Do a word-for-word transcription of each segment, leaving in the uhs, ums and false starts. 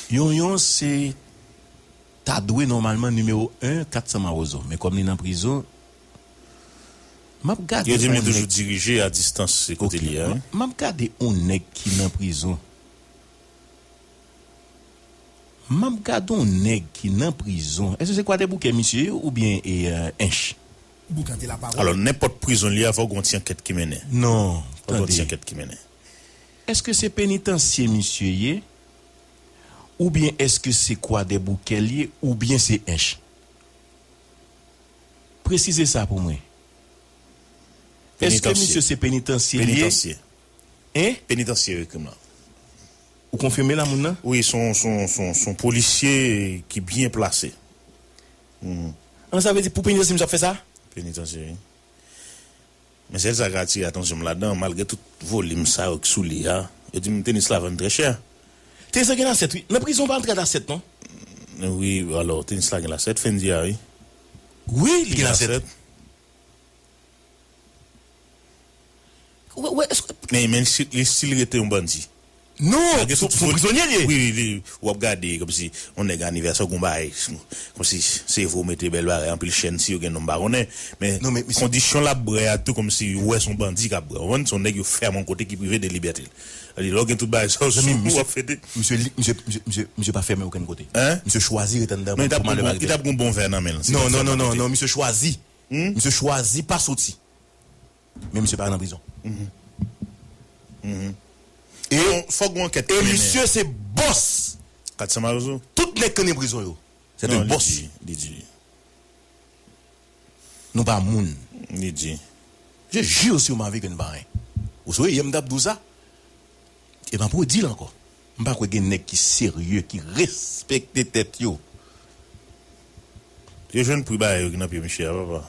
Yonyon se ta dwe nòmalman nimewo en, Kat San Mawozo. Men kòm li nan prizon, m ap gade. Yo di m li toujou dirije a distans se kote li ye. M ap gade yon nèg ki nan prizon. M ap gade yon nèg ki nan prizon. Èske se Kwadèboukè misye ye oubyen e Ench? Alò, nenpòt prizon li a, fòk gon ti ankèt ki mennen. Non, tande. Fòk gon ti ankèt ki mennen. Èske se penitansye misye ye? Oubyen èske se Kwadèboukè l ye? Oubyen se Ench? Presize sa pou mwen. Èske misye se penitansye li ye? Penitansye. Hein? Penitansye wi krim nan. Ou konfime la moun nan? Wi, se yon polisye ki byen plase. An sa vle di pou penitansye misye ap fè sa? Penitansye wi. Men sèl sa k atire atansyon m ladan, malgre tout volim sa yo k sou li a, yo di m tenis la vann trè chè. Tenis la gen lasèt wi. Nan prizon pa antre ak lasèt non. Wi, alò, tenis la gen lasèt, Fendi a wi. Wi, li gen lasèt. Men, men li still rete yon bandi. Non, se yon prizonye li ye. Wi, wi, w ap gade kòmsi yon nèg anivèsè gon bagay, kòmsi se vre w mete bèl bagay, anpil chèn, si yo gen non m pa konnen, men kondisyon l ap bwè a tou kòmsi ou wè se yon bandi k ap bwè, w konprann, se yon nèg yo fèmen yon kote ki prive de libète l. Sa di lè w gen tout bagay sa yo sou ou w ap fete. Misye, misye, misye, misye pa fèmen okenn kote. Misye chwazi ret anndan pou malè pa rive. Li t ap gon bon vè nan men l. Non, non, non, non, non, misye chwazi. Misye chwazi pa soti. Men misye pa nan prizon. E fòk gon ankèt e misye se bòs. Kat San Mawozo. Tout nèg k ann prizon yo se te bòs. Li di. Nou pa moun. Li di. Je jure sur ma vie ke n pa anyen. Ou sou yè m t ap di w sa. E m ap redi l ankò. M pa kwè gen nèg ki serye, ki respekte tèt yo. Yo jwenn pri bagay yo ki nan pye misye a papa.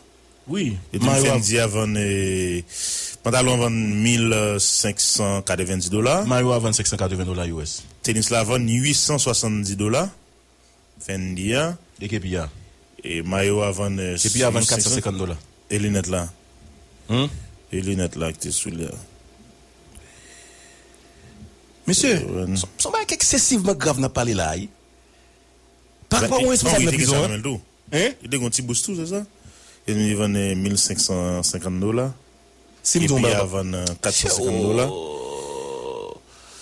Wi. Yo di m Fendi a vann pantalon a vann mil senk san katrevenndis dola. Mayo a vann senk san katreven dola U S. Tenis la vann uit san swasanndis dola. Fendi a. E kepi a? E mayo a vann kepi a vann kat san senkant dola. E linèt la? Hmm? E linèt la ki te sou li a? Mesye, se yon bagay ki eksesivman grav n ap pale la a wi. Pa rapò yon responsab nan prizon an. Hein? Li te gon ti bous tou, se sa? Li vann mil senk san senkant dola. Si m di yon bagay. Epi a vann kat san senkant dola.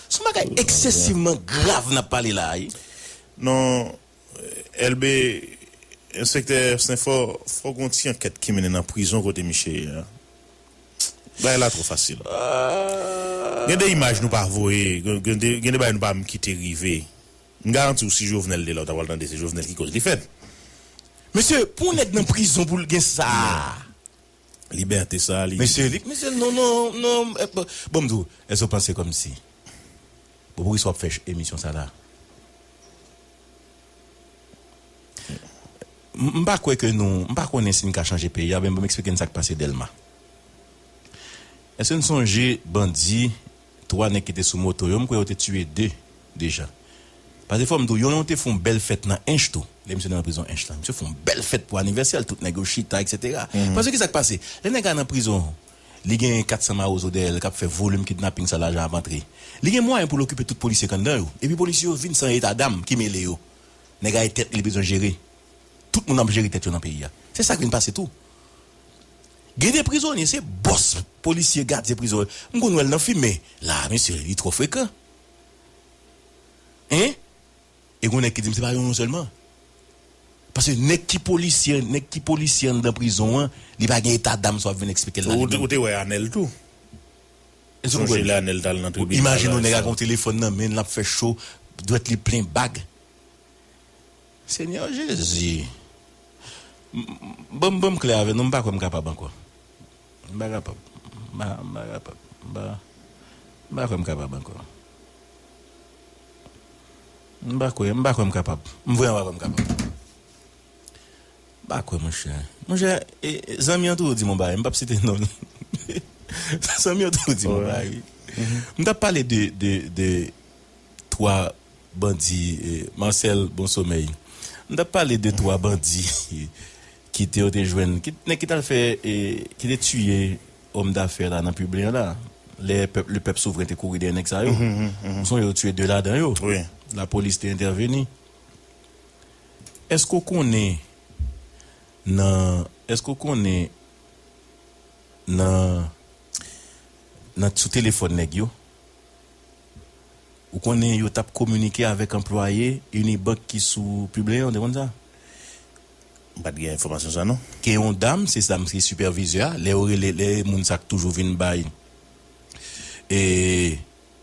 Se yon bagay eksesivman grav n ap pale la a wi. Non, L B, enspektè Senfò, fòk gon ti ankèt ki mennen nan prizon kote misye ye a. Bagay la twò fasil. Gen de imaj nou pa voye, gen de bagay nou pa menm kite rive. M garanti w si Jovenel te la ou ta pral tande se Jovenel ki koz li fèt. Mesye, pou yon nèg nan prizon pou l gen sa. Libète sa li. Mesye, li, mesye, non, non, non. Bon, m di w, èske w panse kòmsi. Bon, poukisa w ap fè emisyon sa la? M pa kwè ke nou, m pa konnen si n ka chanje peyi a, men ban m eksplike n sa k pase Dèlma. Èske n sonje bandi, twa nèg ki te sou moto yo, m kwè yo te tiye de deja. Paske fò m di w, yon, yon te fè yon bèl fèt nan Ench tou, lè misye nan prizon Ench la. Misye fè yon bèl fèt pou anivèsè l, tout nèg yo chita, etsetera. Paske kisa k pase? Lè nèg la nan prizon, li gen kat san mawozo dèyè l k ap fè volim kidnaping sa lajan ap antre. Li gen mwayen pou l okipe tout polisye k anndan yo. Epi polisye yo vin san eta dam ki mele yo. Nèg la e tèt li bezwen jere. Tout moun ap jere tèt yo nan peyi a. Se sa k vin pase tou. Gen de prizonye, se bòs polisye, gadyen prizon yo. M konn wè l nan fim, men la, mesye, li twò frekan. Hein? E gon nèg ki di m se pa yon sèlman. Paske nèg ki polisye, nèg ki polisye anndan prizon an, li pa gen eta dam sa w ap vin eksplike l la li menm. Ou te wè Anèl tou. Èske w konprann? Sonje lè Anèl t al nan tribinal. Imajine w nèg la gen yon telefòn nan men l, l ap fè cho, dwèt li plen bag. Senyè Jezi. Ban m, ban m klè avè nou, m pa kwè m kapab ankò. M pa kapab. M pa, m pa kapab. M pa, m pa kwè m kapab ankò. M pa kwè, m pa kwè m kapab. M vrèman pa kwè m kapab. M pa kwè, monchè. Monchè, e, e, zanmi an toujou di m yon bagay, m p ap site non l. Zanmi an toujou di m yon bagay, wi. M t ap pale de, de, de twa bandi, e, Marcel, bon somèy. M t ap pale de twa bandi ki te, yo te jwenn, ki, nèg ki t al fè, e, ki te tiye òm dafè la nan Piblen an la. Lè pèp, le pèp souvren te kouri dèyè nèg sa yo. Ou sonje yo tiye de ladan yo. Wi. Lapolis te entèveni. Èske w konnen nan, èske w konnen nan, nan sou telefòn nèg yo? Ou konnen yo t ap kominike avèk anplwaye Unibank ki sou Piblen an, ou te konn sa? M pa t gen enfòmasyon sa non. Gen yon dam, se dam ki sipèvizè a, lè yo rele, lè moun sa k toujou vin bay, e,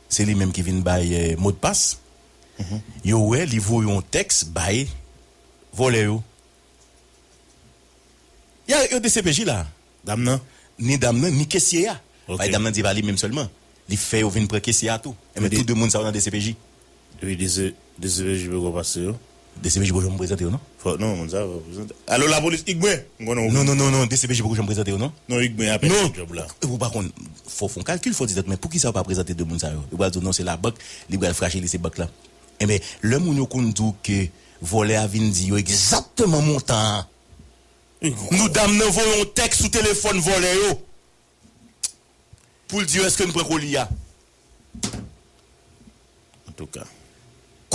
se li menm ki vin bay, e, modpas. Yo wè, li voye yon tèks bay vòlè yo. Y a, yo D C P J la. Dam nan? Ni dam nan, ni kesye a. Ok. Bay dam nan di pa li menm sèlman. Li fè yo vin pran kesye a tou. Enben, tou de moun sa yo nan D C P J. Epi D C, D C P J poko pase yo. D C P J poko janm prezante yo, non? Fò, non, moun sa yo prezante. Alo, lapolis, Igben, m konnen ou. Non, non, non, non, D C P J poko janm prezante yo, non? Non, Igben apèn nan djòb la. Ou pa konn, fò w fè yon kalkil, fò w di tèt, men poukisa yo pa prezante de moun sa yo? Yo pral di w, non, se labak, li pral frajilize bak la. Enben, lè moun yo konn di w ke vòlè a vin di yo egzakteman montan an, nou dam nan voye yon tèks sou telefòn vòlè yo pou l di yo èske n pran koli a. Antouka.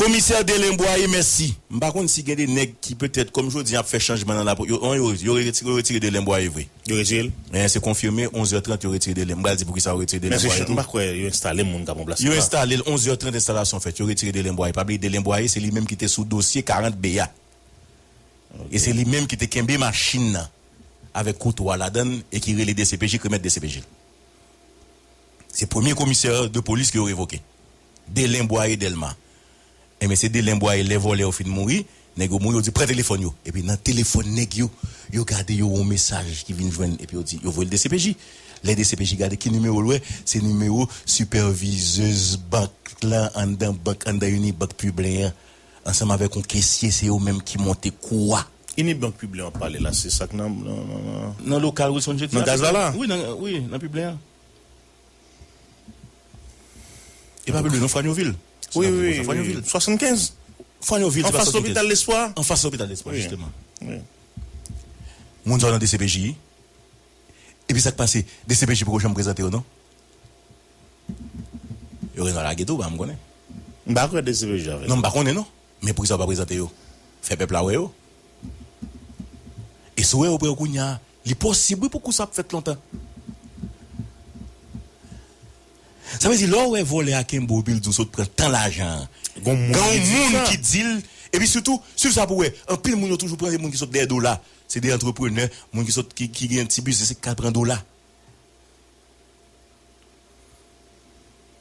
Komisè Delen Bwaye, mèsi. M pa konn si gen de nèg ki petèt, kòm jodi a, ap fè chanjman nan lapo-, yo, yo, yo retire, yo retire Delen Bwaye vre. Yo retire l? Men se konfime, onz è trant yo retire Delen. M pral di poukisa yo retire Delen Bwaye tou. Men se chan-, m pa kwè yo enstale moun k ap ranplase la. Yo enstale l, onz è trant enstalasyon fèt, yo retire Delen Bwaye. Pa bliye Delen Bwaye, se li menm ki te sou dosye karant B a. E se li menm ki te kenbe machin nan avèk kouto a ladan l e ki rele D C P J, k remèt D C P J l. Se premye komisè de polis ke yo revoke. Delen Bwaye Dèlma. Enben, se Delen Bwaye, lè vòlè yo fin mouri, nèg yo mouri, yo di, "Pran telefòn yo." Epi nan telefòn nèg yo, yo gade, yo wè yon mesaj ki vin jwenn, epi yo di, yo voye l D C P J. Lè D C P J gade ki nimewo l wè, se nimewo sipèvizèz bank lan anndan bank, anndan Unibank Piblen an. Ansanm avèk yon kesye, se yo menm ki monte kou a. Unibank Piblen w ap pale la, se sa k nan, nan, nan, nan, nan lokal Wilson Jeudi a? Nan gaz la la? Wi, nan, wi, nan Piblen an. E pa Piblen, non, Fanyovil. Wi, wi, wi. Fanyovil. Swasannkenz. Fanyovil, se pa swasannkenz. Anfas lopital Lespwa. Anfas lopital Lespwa, wi, jisteman. Wi. Moun sa yo nan D C P J. Epi sa k pase, D C P J poko janm prezante yo, non? Yo gen dwa lage tou, pa m konnen. M pa kwè D C P J avè yo. Non, m pa konnen, non. Men poukisa yo pa prezante yo? Fè pèp la wè yo. E si w wè yo pran yo kounye a, li posib, wi, pou kou sa ap fèt lontan. Sa vle di, lè w wè vòlè a kenbe w, epi l di w sot pran tan lajan an, gen yon moun ki di l, epi sitou, swiv sa pou w wè, anpil moun yo toujou pran, se moun ki sot dèyè do la. Se de antreprenè, moun ki sot, ki, ki gen ti biznis, ki ka pran do la.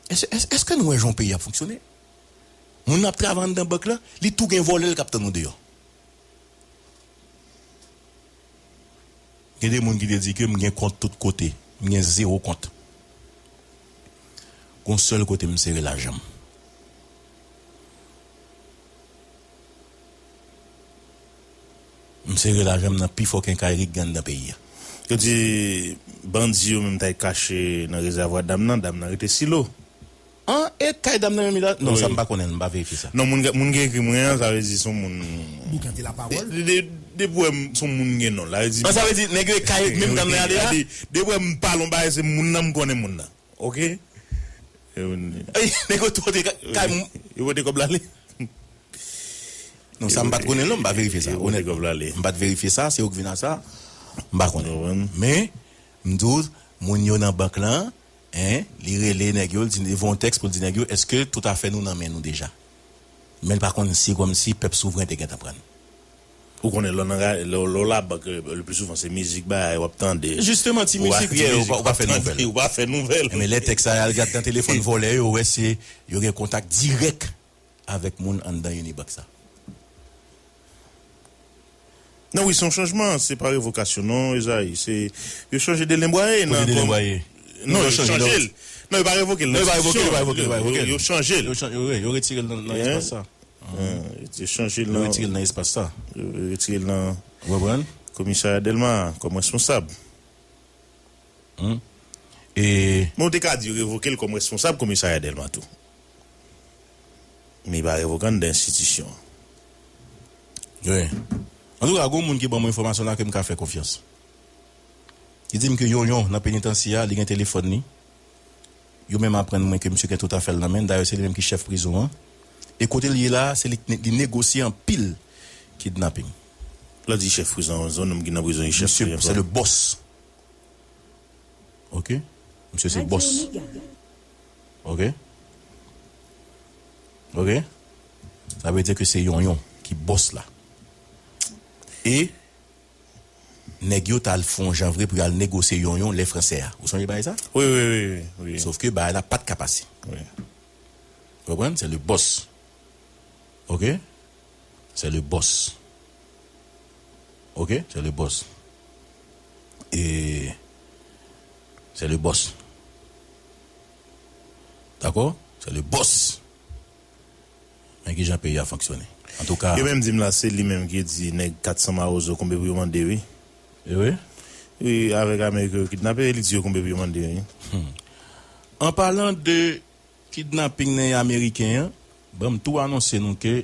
Èske, èske, èske nou wè jan yon peyi ap fonksyone? Moun nan ap travay anndan bank lan, li tou gen vòlè l k ap tann ou deyò. Gen de moun ki te di ke m gen kont tout kote, m gen zewo kont. Gon sèl kote m sere lajan m. M sere lajan m nan pi fò kenkayri k gen anndan peyi a. Yo di bandi yo menm t al kache nan rezèvwa dam nan, dam nan rete silo. An, e kay dam nan menm li la? Non, sa m pa konnen, m pa verifye sa. Non, moun, moun ki ekri mwen an, sa vle di se yon moun. Boukante lapawòl. De, de, depi w wè m, se yon moun gen non. Sa vle di, nèg yo e kay menm dam nan ale a? Depi w wè m pale yon bagay, se moun nan, m konnen moun nan. Ok? Ey, nèg yo tou te ka-, kay m. Yo pote kòb la ale. Non, sa m pa t konnen non, m pa verifye sa, onètman. M pa t verifye sa, se yo k vin a sa, m pa konnen. Men, m di w, moun yo nan bank lan, en, li rele nèg yo, li di, li voye yon tèks pou l di nèg yo, èske tout afè nou nan men nou deja? Men l pa konn si kòmsi pèp souvren te gentan pran. Ou konnen lè w nan ra-, lè w, lè w labank, le pli souvan se mizik bagay w ap tande. Jisteman, ti mizik, yè, ou pa, ou pa fè nouvèl. Ou pa fè nouvèl. Men lè tèks sa al gad nan telefòn vòlè yo, ou wè se, yo gen kontak dirèk avèk moun anndan Unibank sa. Non, wi, se yon chanjman, se pa revokasyon, non, Ezayi, se, yo chanje Delen Bwaye nan. Kote Delen Bwaye? Non, yo chanje l. Non, yo pa revoke l, non, yo pa revoke l, yo pa revoke l, yo pa revoke l. Yo, yo chanje l. Yo chan-, yo, yo retire l nan, nan espas sa. Yo chanje l nan. Yo retire l nan espas sa. Yo retire l nan. Ou konprann? Komisarya Dèlma kòm responsab. Hmm. E men w te ka di yo revoke l kòm responsab komisarya Dèlma tou. Men li pa revoke anndan enstitisyon an. Wi. Antouka, gon moun ki ban mwen enfòmasyon la ke m ka fè konfyans. Li di m ke Yonyon nan penitansye a, li gen telefòn li. Yo menm aprann mwen ke misye gen tout afè l nan men l. Dayè, se li menm ki chèf prizon an. E kote l ye la, se li, li negosye anpil kidnaping. Lè di chèf prizon, se yon nonm ki nan prizon, li chèf Misye, prizon. Se le boss. Ok? Misye se boss. Ok? Ok? Sa vle di ke se Yonyon ki boss la. E nèg yo t al fè yon jan vre pou y al negosye Yonyon lè fransè a. Ou sonje bagay sa? Wi, wi, wi, wi, wi. Sof ke bagay la pa t ka pase. Wi. Ou konprann? Se le boss. Ok? Se le boss. Ok? Se le boss. E se le boss. Dakò? Se le boss. Men ki jan peyi a fonksyone. Antouka, Yo menm di m la, se li menm ki di nèg kat san mawozo konbe pou yo mande, wi. e wi. Wi, avèk Ameriken yo kidnape, li di yo konbe pou yo mande, wi. An palan de kidnaping nan ameriken an, ban m tou anonse nou ke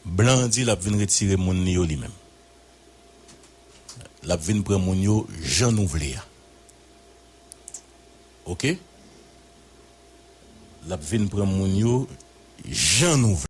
blan an di l ap vin retire moun li yo li menm. L ap vin pran moun yo jan nou vle a. Ok? L ap vin pran moun yo jan nou vle.